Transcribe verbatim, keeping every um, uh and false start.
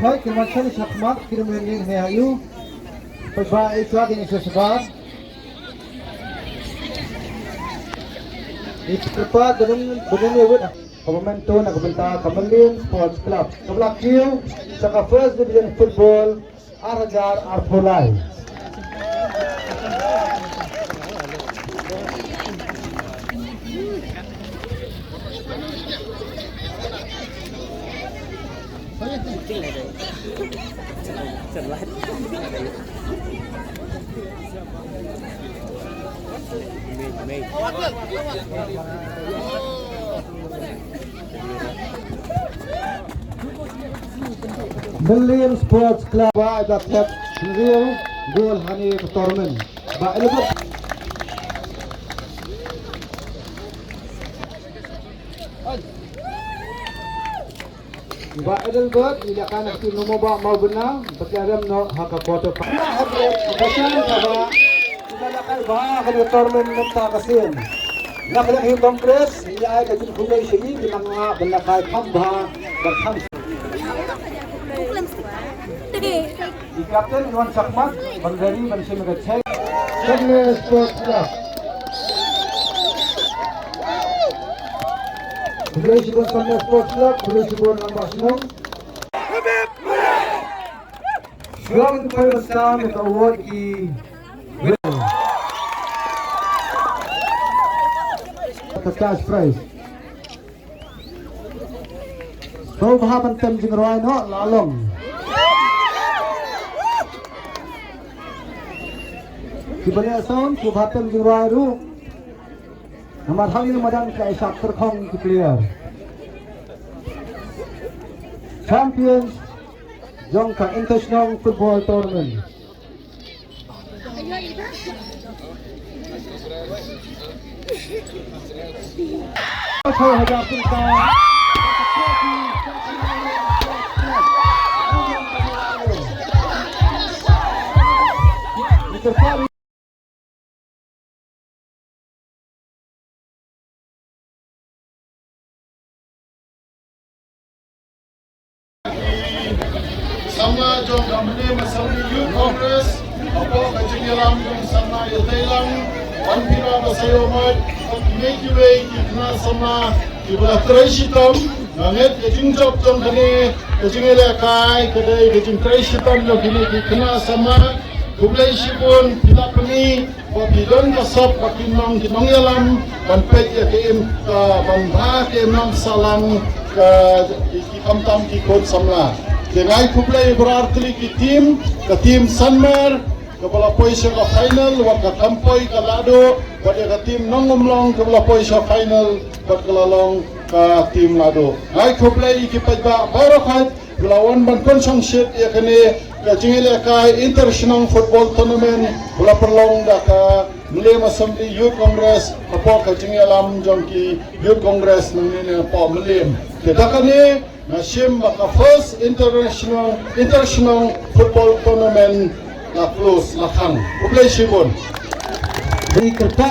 Hoi, ki ma chali chakmat, ki rumen ni ne ayu. Pagba e chwa ki ni sesebar. Ni prepa dengan dengan ya wit. Ka ba mynta na ka bynta ka Mylliem Sports Club. Ka ba la kiew sha ka First Division Football ar hajar arphew lai. Mylliem Sports Club ba da thep hynriew gol ha kane ka tournament. Ba elebot. Ba Adelbert, ïa ka na ka team Nomobah Mawbynna, ba ki la rem noh ha ka quarter final. Ba shan ka ba, ba la kai ba ha ka tournament mynta ka sien. Na ka liang hi Congress, ïa ai ka jingkhublei sha ki, ki nang nga ba la kai kham bha, ba kham. Ki captain ki wan shakmat ban gari ban shim ka check. Shangle Sports Club. Khublei shibun Shangle Sports Club, khublei shibun Rangbah Shnong. Shuwa ban poi ban sam ïa ka award ki ka cash prize. To bha ban tem jingrwai noh la long. Kiba leh sound to bha tem jingrwai ruh. Namar hangne madan ka ïa shah tyrkhong ki player. Champions jong ka Inter Shnong Football Tournament. Samla jong ka Mylliem Assembly Youth Congress, hapoh ka jingïalam jong samla ïa Thailand, Wanphira Basaiawmoit, bad kiwei ki khynnah samla kiba la trei shitom, nga ngeit ka jingjop jong kane ka jingïalehkai ka dei ka jingtrei shitom jong kine ki khynnah samla. Khublei shibun, phi la pyni ba phi don ka sap ba ki nong ki nongïalam ban peit ïa ka im, ka ban bha ka imlang sahlang ka ki khamtam ki khun samla. Te nga ai khublei baroh artylli ki team, ka team Sanmer kaba la poi sha ka final, wat ka Khamphai ka Lahduh, bad ïa ka team Nongumlong kaba la poi sha final, bad ka la long ka team Lahduh. Nga ai khublei ïa ki paidbah baroh kawei ba la wan ban pynshongshit ïa kane ka jingïalehkai Inter Shnong Football Tournament ba la pynlong da ka Mylliem Assembly Youth Congress hapoh ka jingïalam jong ki Youth Congress nangne ne hapoh Mylliem. Te da kane nga shim ba ka first international, Inter Shnong Football Tournament la close, la khang. Khublei shibun. Dei kyrpad